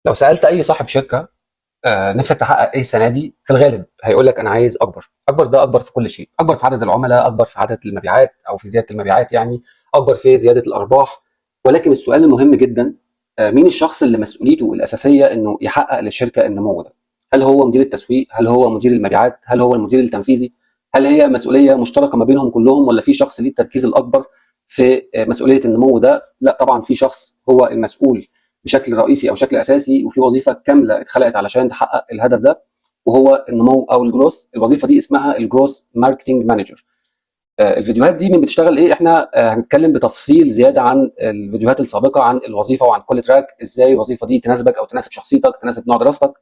لو سالت اي صاحب شركة نفسك تحقق ايه السنة دي، في الغالب هيقول لك انا عايز اكبر. اكبر ده اكبر في كل شيء، اكبر في عدد العملاء، اكبر في عدد المبيعات او في زيادة المبيعات، يعني اكبر في زيادة الارباح. ولكن السؤال المهم جدا، مين الشخص اللي مسؤوليته الاساسية انه يحقق للشركة النمو ده؟ هل هو مدير التسويق؟ هل هو مدير المبيعات؟ هل هو المدير التنفيذي؟ هل هي مسؤولية مشتركة ما بينهم كلهم، ولا في شخص ليه التركيز الاكبر في مسؤولية النمو ده؟ لا طبعا في شخص هو المسؤول بشكل رئيسي او شكل اساسي، وفي وظيفة كاملة اتخلقت علشان تحقق الهدف ده، وهو النمو او ال growth. الوظيفة دي اسمها ال growth marketing manager. الفيديوهات دي من بتشتغل ايه؟ احنا هنتكلم بتفصيل زيادة عن الفيديوهات السابقة عن الوظيفة وعن كل track، ازاي الوظيفة دي تناسبك او تناسب شخصيتك، تناسب نوع دراستك،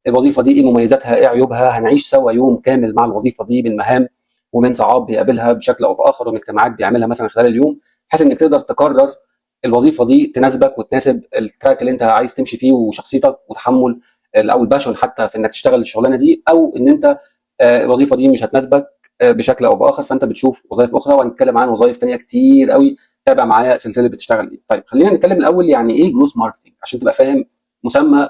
الوظيفة دي ايه مميزاتها، ايه عيوبها. هنعيش سوا يوم كامل مع الوظيفة دي من مهام ومن صعاب بيقابلها بشكل او باخر، ومن اجتماعات بيعملها مثلا خلال اليوم، بحيث انك تقدر تقرر الوظيفة دي تناسبك وتناسب ال track اللي انت عايز تمشي فيه وشخصيتك وتحمل او ال passion حتى في انك تشتغل الشغلانة دي، او ان انت الوظيفة دي مش هتناسبك بشكل او باخر، فانت بتشوف وظائف اخرى. وهنتكلم عن وظائف ثانية كتير قوي. تابع معايا سلسلة بتشتغل ايه. طيب خلينا نتكلم الاول يعني ايه growth marketing عشان تبقى فاهم مسمى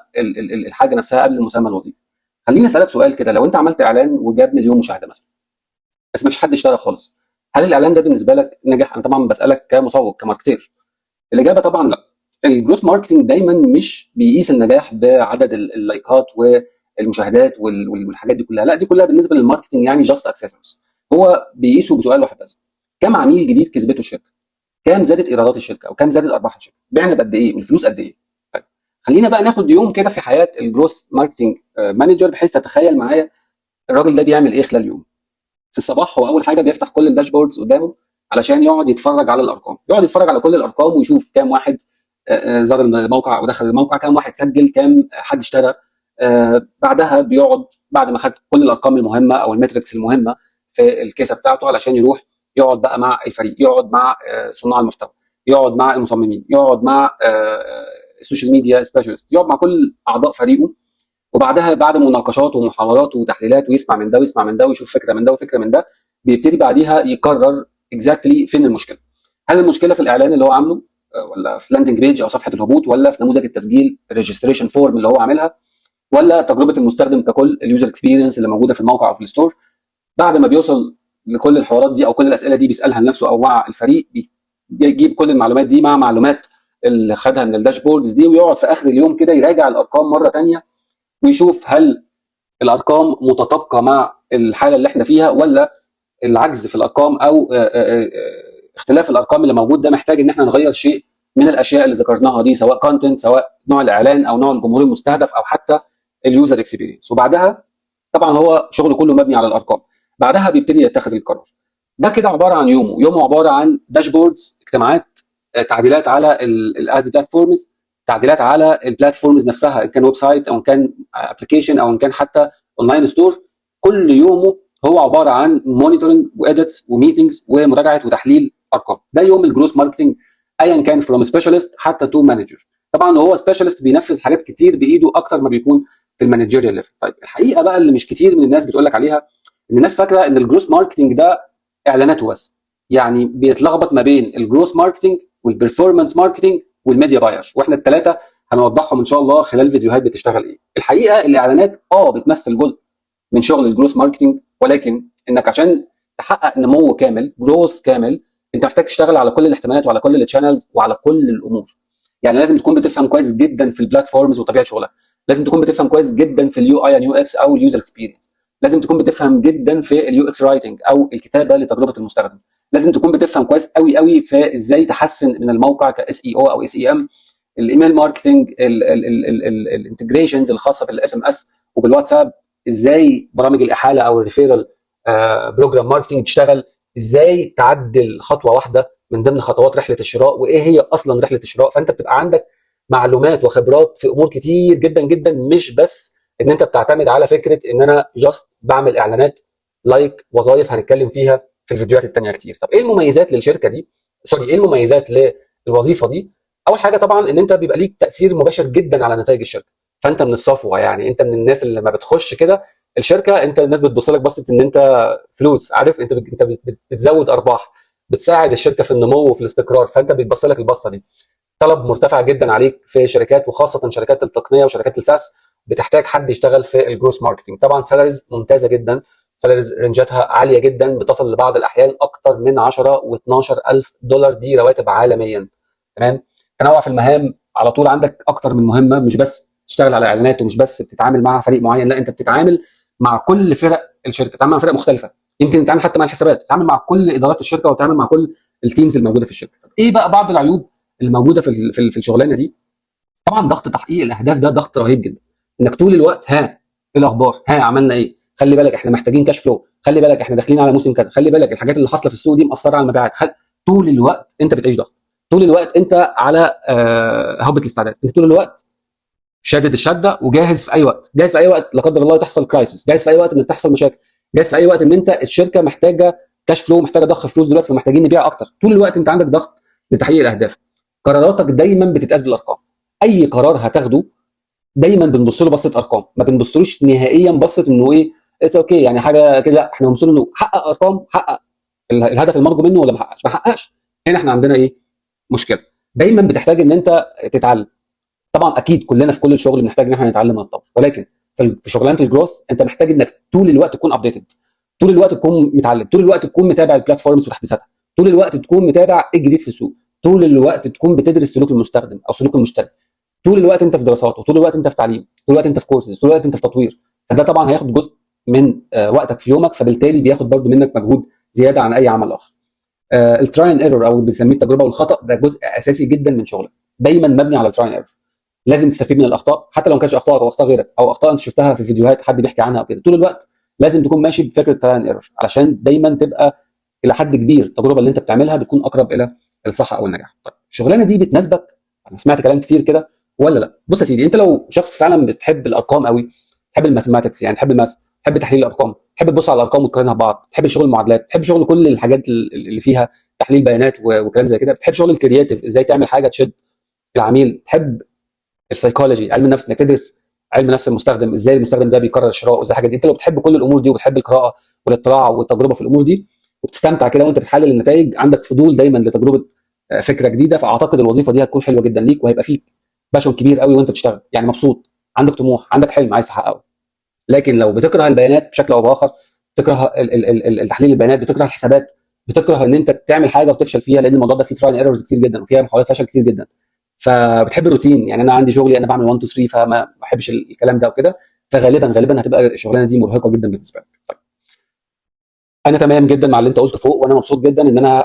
الحاجة نفسها قبل مسمى الوظيفة. خليني اسالك سؤال كده، لو انت عملت اعلان وجاب مليون مشاهده مثلا، بس ما فيش حد اشترى خالص، هل الاعلان ده بالنسبة لك نجح؟ انا طبعا بسالك كمسوق، ك marketer. الاجابة طبعا لا. ال growth marketing دايما مش بيقيس النجاح بعدد اللايكات والمشاهدات والحاجات دي كلها، لا دي كلها بالنسبة لل marketing يعني just accessories. هو بيقيسه بسؤال واحد بس: كم عميل جديد كسبته الشركة؟ كام زادت ايرادات الشركة؟ او كام زادت ارباح الشركة؟ بعنا بقد ايه؟ والفلوس قد ايه؟ طيب خلينا بقى ناخد يوم كده في حياة ال growth marketing manager، بحيث تتخيل معايا الراجل ده بيعمل ايه خلال يوم. في الصباح هو اول حاجة بيفتح كل ال dashboards قدامه علشان يقعد يتفرج على الارقام، يقعد يتفرج على كل الارقام ويشوف كام واحد زار الموقع او دخل الموقع، كام واحد سجل، كام حد اشترى. بعدها بيقعد بعد ما خد كل الارقام المهمة او ال metrics المهمة في الكيسة بتاعته علشان يروح يقعد بقى مع الفريق، يقعد مع صناع المحتوى، يقعد مع المصممين، يقعد مع ال social media specialist، يقعد مع كل اعضاء فريقه. وبعدها بعد مناقشات ومحاورات وتحليلات، ويسمع من ده ويسمع من ده ويشوف فكرة من ده وفكره من ده، بيبتدي بعديها يقرر exactly فين المشكلة. هل المشكلة في الاعلان اللي هو عامله، ولا في landing page او صفحة الهبوط، ولا في نموذج التسجيل ال registration form اللي هو عاملها، ولا تجربه المستخدم ككل، ال user experience اللي موجودة في الموقع او في ال store؟ بعد ما بيوصل لكل الحوارات دي او كل الاسئلة دي بيسالها لنفسه او مع الفريق، بيجيب كل المعلومات دي مع معلومات اللي خدها من ال dashboards دي، ويقعد في اخر اليوم كده يراجع الارقام مرة ثانية ويشوف هل الارقام متطابقة مع الحالة اللي احنا فيها، ولا العجز في الارقام او اختلاف الارقام اللي موجود ده محتاج ان احنا نغير شيء من الاشياء اللي ذكرناها دي، سواء content، سواء نوع الاعلان، او نوع الجمهور المستهدف، او حتى ال user experience. وبعدها طبعا هو شغله كله مبني على الارقام. بعدها بيبتدي يتخذ القرار. ده كده عبارة عن يومه. يومه عبارة عن dashboards، اجتماعات، تعديلات على ال ads platforms، تعديلات على ال platforms نفسها، ان كان website او ان كان application او ان كان حتى online store. كل يومه هو عبارة عن monitoring و edits و meetings ومراجعة وتحليل ارقام. ده يوم ال growth marketing ايا كان، from specialist حتى to manager. طبعا هو specialist بينفذ حاجات كتير بايده اكتر ما بيكون في ال managerial level. طيب الحقيقة بقى اللي مش كتير من الناس بتقول لك عليها، ان الناس فاكره ان ال growth marketing ده اعلانات وبس. يعني بيتلخبط ما بين ال growth marketing وال performance marketing وال media buyer، واحنا الثلاثة هنوضحهم ان شاء الله خلال فيديوهات بتشتغل ايه. الحقيقة الاعلانات بتمثل جزء من شغل ال growth marketing، ولكن انك عشان تحقق نمو كامل، growth كامل، انت محتاج تشتغل على كل الاحتمالات وعلى كل ال channels وعلى كل الامور. يعني لازم تكون بتفهم كويس جدا في ال platforms وطبيعه شغلها، لازم تكون بتفهم كويس جدا في ال UI and UX او ال user experience، لازم تكون بتفهم جدا في ال UX writing او الكتابة لتجربة المستخدم، لازم تكون بتفهم كويس قوي قوي في ازاي تحسن من الموقع ك SEO او SEM، ال email marketing، ال integrations الخاصة بال SMS وبالواتساب، ازاي برامج الاحاله او ال referral program marketing بتشتغل، ازاي تعدل خطوة واحدة من ضمن خطوات رحله الشراء، وايه هي اصلا رحله الشراء. فانت بتبقى عندك معلومات وخبرات في امور كتير جدا جدا، مش بس ان انت بتعتمد على فكرة ان انا just بعمل اعلانات like وظائف هنتكلم فيها في الفيديوهات التانية كتير. طب ايه المميزات للشركة دي؟ sorry، ايه المميزات للوظيفة دي؟ اول حاجة طبعا ان انت بيبقى ليك تاثير مباشر جدا على نتائج الشركه، فانت من الصفوه. يعني انت من الناس اللي لما بتخش كده الشركة انت الناس بتبص لك بصة ان انت فلوس، عارف؟ انت بتزود ارباح، بتساعد الشركة في النمو وفي الاستقرار، فانت بيتبص لك البصه دي. طلب مرتفع جدا عليك في شركات، وخاصة شركات التقنية وشركات ال SaaS بتحتاج حد يشتغل في ال growth marketing. طبعا salaries ممتازة جدا، salaries range اتها عالية جدا، بتصل لبعض الاحيان اكتر من 10 و12 الف دولار، دي رواتب عالميا. تمام. تنوع في المهام، على طول عندك اكتر من مهمه، مش بس تشتغل على اعلانات ومش بس بتتعامل مع فريق معين، لا انت بتتعامل مع كل فرق الشركة، بتتعامل مع فرق مختلفه، يمكن تتعامل حتى مع الحسابات، تتعامل مع كل ادارات الشركة وتتعامل مع كل ال teams الموجودة في الشركه. طب ايه بقى بعض العيوب اللي موجودة في الشغلانة دي؟ طبعا ضغط تحقيق الاهداف ده ضغط رهيب جدا، انك طول الوقت ها ايه الاخبار، ها عملنا ايه، خلي بالك احنا محتاجين cash flow، خلي بالك احنا داخلين على موسم كذا، خلي بالك الحاجات اللي حاصله في السوق دي مأثره على المبيعات. طول الوقت انت بتعيش ضغط، طول الوقت انت على هبه الاستعداد، انت طول الوقت شادد الشدة وجاهز في اي وقت، جاهز في اي وقت لا قدر الله تحصل crisis، جاهز في اي وقت ان تحصل مشاكل، جاهز في اي وقت ان انت الشركة محتاجه cash flow، محتاجه ضخ فلوس دلوقتي فمحتاجين نبيع اكتر. طول الوقت انت عندك ضغط لتحقيق الاهداف. قراراتك دايما بتتقاس بالارقام، اي قرار هتاخده دايما بنبص له بصة ارقام، ما بنبصلوش نهائيا بصة انه ايه it's okay يعني حاجة كده، لا احنا بنبص له انه حقق ارقام، حقق الهدف المرجو منه ولا ما حققش. ما حققش هنا احنا عندنا ايه مشكله. دايما بتحتاج ان انت تتعلم، طبعا اكيد كلنا في كل الشغل بنحتاج ان احنا نتعلم ونتطور، ولكن في شغلانة ال growth انت محتاج انك طول الوقت تكون updated، طول الوقت تكون متعلم، طول الوقت تكون متابع ال platforms وتحديثاتها، طول الوقت تكون متابع ايه الجديد في السوق، طول الوقت تكون بتدرس سلوك المستخدم او سلوك المشتري، طول الوقت انت في دراسات، وطول الوقت انت في تعليم، طول الوقت انت في كورسز، طول الوقت انت في تطوير. فده طبعا هياخد جزء من وقتك في يومك، فبالتالي بياخد برضو منك مجهود زيادة عن اي عمل اخر. ال try and error او بنسميه التجربة والخطا، ده جزء اساسي جدا من شغلك، دايما مبني على ال try and error. لازم تستفيد من الاخطاء حتى لو ما كانتش اخطائك او اخطاء غيرك او اخطاء انت شفتها في فيديوهات حد بيحكي عنها او كده. طول الوقت لازم تكون ماشي بفكره try and error علشان دايما تبقى الى حد كبير التجربة اللي انت بتعملها بتكون اقرب الى الصح او النجاح. طيب الشغلانة دي بتناسبك؟ انا سمعت كلام كتير كده ولا لا؟ بص يا سيدي، انت لو شخص فعلا بتحب الارقام قوي، تحب ال mathematics يعني تحب ال math، تحب تحليل الارقام، تحب تبص على الارقام وتقارنها ببعض، تحب شغل المعادلات، تحب شغل كل الحاجات اللي فيها تحليل بيانات وكلام زي كده، بتحب شغل ال creative ازاي تعمل حاجة تشد العميل، تحب ال psychology علم النفس انك تدرس علم نفس المستخدم، ازاي المستخدم ده بيقرر الشراء وازاي الحاجات دي. انت لو بتحب كل الامور دي وبتحب القراءة والاطلاع والتجربة في الامور دي وبتستمتع كده وانت بتحلل النتائج، عندك فضول دايما لتجربة فكرة جديده، فاعتقد الوظيفة دي هتكون حلوة جدا ليك، وهيبقى فيك passion كبير قوي وانت بتشتغل، يعني مبسوط، عندك طموح، عندك حلم عايز تحققه. لكن لو بتكره البيانات بشكل او باخر، بتكره تحليل البيانات، بتكره الحسابات، بتكره ان انت تعمل حاجة وتفشل فيها، لان الموضوع ده فيه try errors كتير جدا وفيها محاولات فشل كتير جدا، فبتحب الروتين، يعني انا عندي شغلي انا بعمل 1 2 3 فما بحبش الكلام ده وكده، فغالبا غالبا هتبقى الشغلانة دي مرهقة جدا بالنسبة لك. طيب انا تمام جدا مع اللي انت قلته فوق، وانا مبسوط جدا ان انا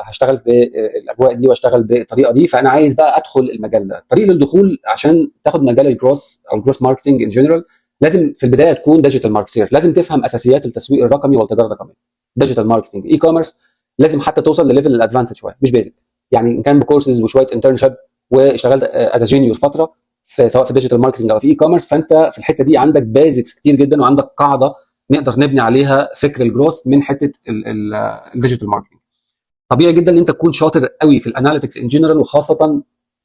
هشتغل بالاجواء دي واشتغل بالطريقة دي، فانا عايز بقى ادخل المجال ده. طريق للدخول عشان تاخد مجال ال growth او ال growth marketing in general، لازم في البداية تكون digital marketer، لازم تفهم اساسيات التسويق الرقمي والتجارة الرقمية، digital marketing، e-commerce، لازم حتى توصل لل level ال advanced شوية مش basic، يعني ان كان بكورسز وشوية internship واشتغلت as junior فترة في سواء في digital marketing او في e-commerce، فانت في الحتة دي عندك basics كتير جدا وعندك قاعدة نقدر نبني عليها فكر ال growth من حتة ال digital marketing. طبيعي جدا ان انت تكون شاطر قوي في ال analytics in general، وخاصة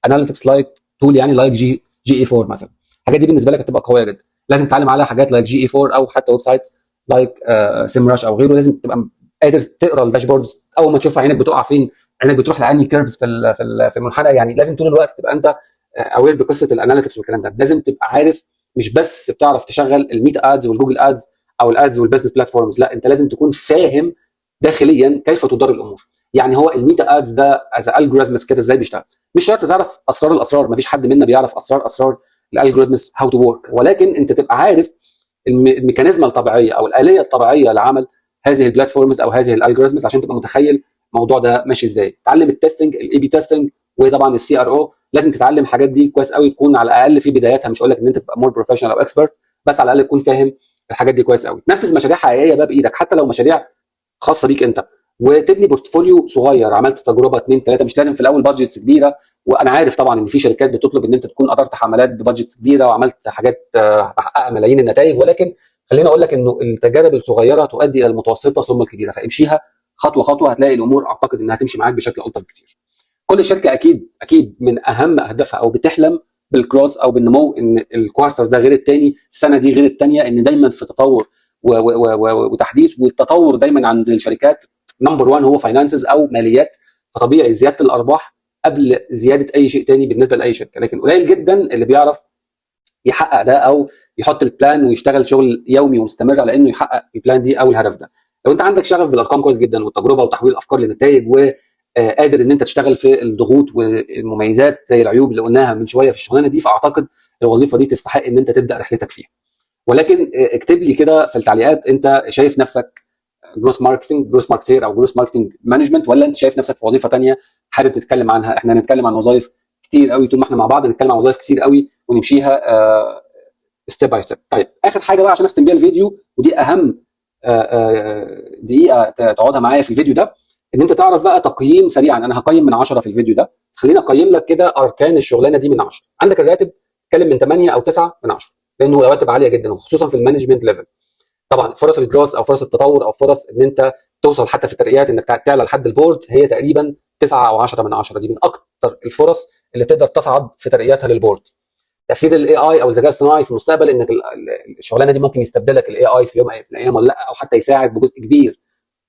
analytics like tool يعني like GA4 مثلا، الحاجات دي بالنسبة لك هتبقى قوية جدا. لازم تتعلم على حاجات like GA4 او حتى websites like SEMrush او غيره، لازم تبقى قادر تقرا ال dashboards اول ما تشوفها عينك بتقع فين، عينك بتروح لاني curves في المنحنى، يعني لازم طول الوقت تبقى انت aware بقصة ال analytics والكلام ده. لازم تبقى عارف مش بس بتعرف تشغل ال Meta ads وال Google ads او ال ads وال business platforms، لا انت لازم تكون فاهم داخليا كيف تدار الامور. يعني هو ال Meta ads ده as algorithms كده ازاي بيشتغل، مش شرط تعرف اسرار الاسرار، مفيش حد منا بيعرف اسرار اسرار ال algorithms how to work، ولكن انت تبقى عارف ال mechanism الطبيعية او الالية الطبيعية لعمل هذه ال platforms او هذه ال algorithms عشان تبقى متخيل الموضوع ده ماشي ازاي. تعلم ال testing، ال A/B testing، وطبعا ال CRO، لازم تتعلم الحاجات دي كويس قوي، تكون على الاقل في بداياتها، مش هقول لك ان انت تبقى more professional او expert، بس على الاقل تكون فاهم الحاجات دي كويس قوي. تنفذ مشاريع حقيقية بقى بايدك حتى لو مشاريع خاصة بيك انت، وتبني portfolio صغير، عملت تجربه اثنين ثلاثة، مش لازم في الاول budgets كبيره. وانا عارف طبعا ان في شركات بتطلب ان انت تكون ادرت حملات ب budgets كبيرة وعملت حاجات محققة ملايين النتائج، ولكن خليني اقول لك انه التجارب الصغيرة تؤدي الى المتوسطة ثم الكبيره، فامشيها خطوة خطوة هتلاقي الامور اعتقد انها تمشي معاك بشكل الطف بكتير. كل شركة اكيد اكيد من اهم اهدافها او بتحلم بال growth او بالنمو، ان ال quarter ده غير الثاني، السنة دي غير الثانية، ان دايما في تطور وتحديث، والتطور دايما عند الشركات number 1 هو finances او ماليات، فطبيعي زيادة الارباح قبل زيادة اي شيء تاني بالنسبة لاي شركه. لكن قليل جدا اللي بيعرف يحقق ده او يحط ال plan ويشتغل شغل يومي ومستمر على انه يحقق ال plan دي او الهدف ده. لو انت عندك شغف بالارقام كويس جدا والتجربة وتحويل الافكار لنتائج، وقادر ان انت تشتغل في الضغوط والمميزات زي العيوب اللي قلناها من شوية في الشغلانة دي، فاعتقد الوظيفة دي تستحق ان انت تبدا رحلتك فيها. ولكن اكتب لي كده في التعليقات، انت شايف نفسك growth marketing، growth marketer او growth marketing management، ولا انت شايف نفسك في وظيفة ثانية حابب نتكلم عنها؟ احنا هنتكلم عن وظائف كتير قوي طول ما احنا مع بعض، نتكلم عن وظائف كتير قوي ونمشيها step by step. طيب، اخر حاجة بقى عشان اختم بيها الفيديو، ودي اهم دقيقة تقعدها معايا في الفيديو ده، ان انت تعرف بقى تقييم سريعا. انا هقيم من 10 في الفيديو ده. خلينا اقيم لك كده اركان الشغلانة دي من 10. عندك الراتب، تتكلم من 8 او 9 من 10، لانه رواتب عالية جدا وخصوصا في ال management level. طبعا فرص ال growth او فرص التطور او فرص ان انت توصل حتى في الترقيات انك تعلى لحد ال board هي تقريبا 9 او 10 من 10. دي من اكتر الفرص اللي تقدر تصعد في ترقياتها لل board. تاثير ال AI او الذكاء الاصطناعي في المستقبل، انك الشغلانة دي ممكن يستبدلك ال AI في يوم من الايام ولا لا، او حتى يساعد بجزء كبير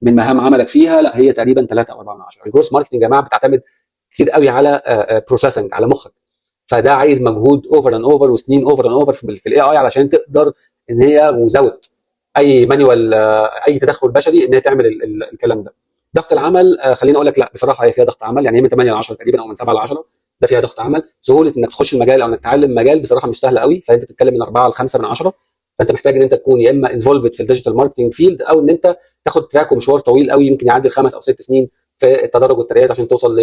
من مهام عملك فيها، لا هي تقريبا 3 او 4 من 10. ال growth marketing يا جماعة بتعتمد كتير قوي على processing، على مخك، فده عايز مجهود over and over وسنين over and over في ال AI علشان تقدر ان هي without اي manual، اي تدخل بشري، ان هي تعمل الكلام ده. ضغط العمل، خليني اقول لك، لا بصراحة هي فيها ضغط عمل، يعني هي من 8 ل 10 تقريبا او من 7 ل 10، ده فيها ضغط عمل. سهولة انك تخش المجال او انك تتعلم مجال بصراحة مش سهلة قوي، فانت بتتكلم من 4 ل 5 من 10. فانت محتاج ان انت تكون يا اما involved في ال digital marketing field او ان انت تاخد track ومشوار طويل قوي يمكن يعدي 5 او 6 سنين في التدرج والترقيات عشان توصل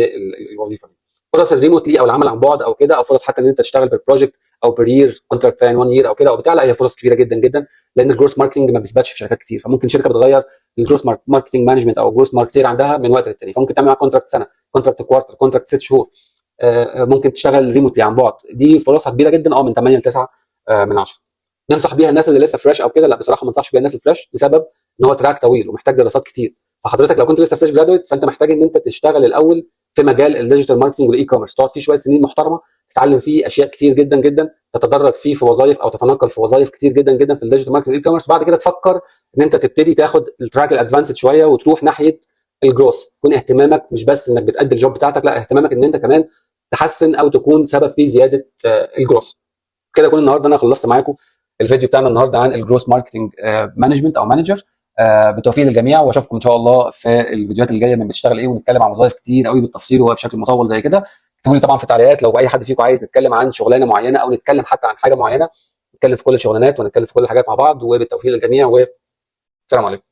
للوظيفة دي. فرص ال remotely او العمل عن بعد او كده، او فرص حتى ان انت تشتغل بال project او per year contract، يعني 1 year او كده او بتاع، لا هي فرص كبيرة جدا جدا، لان ال growth marketing ما بيثبتش في شركات كتير. فممكن شركة بتغير ال growth marketing management او growth marketer عندها من وقت للتاني، فممكن تعمل معاك contract سنه، contract quarter، contract 6 شهور، ممكن تشتغل remotely عن بعد. دي فرصها كبيرة جدا، من 8 ل 9 من 10. ننصح بيها الناس اللي لسه fresh او كده؟ لا بصراحة ما انصحش بيها الناس ال fresh، لسبب ان هو track طويل ومحتاج دراسات كتير. فحضرتك لو كنت لسه fresh graduate فانت محتاج ان انت تشتغل الاول في مجال ال digital marketing وال e-commerce، تقعد فيه شوية سنين محترمه، تتعلم فيه اشياء كتير جدا جدا، تتدرج فيه في وظائف او تتنقل في وظائف كتير جدا جدا في ال digital marketing وال e-commerce. بعد كده تفكر ان انت تبتدي تاخد ال track ال advanced شوية وتروح ناحية ال growth، يكون اهتمامك مش بس انك بتأدي ال job بتاعتك، لا اهتمامك ان انت كمان تحسن او تكون سبب في زيادة ال growth. كده اكون النهارده انا خلصت معاكم الفيديو بتاعنا النهارده عن ال growth marketing management او manager. بالتوفيق للجميع، واشوفكم ان شاء الله في الفيديوهات اللي جاية من بتشتغل ايه، ونتكلم عن وظائف كتير قوي بالتفصيل وبشكل مطول زي كده. اكتبوا لي طبعا في التعليقات لو اي حد فيكم عايز نتكلم عن شغلانة معينة او نتكلم حتى عن حاجة معينه. نتكلم في كل الشغلانات ونتكلم في كل الحاجات مع بعض. وبالتوفيق للجميع والسلام عليكم.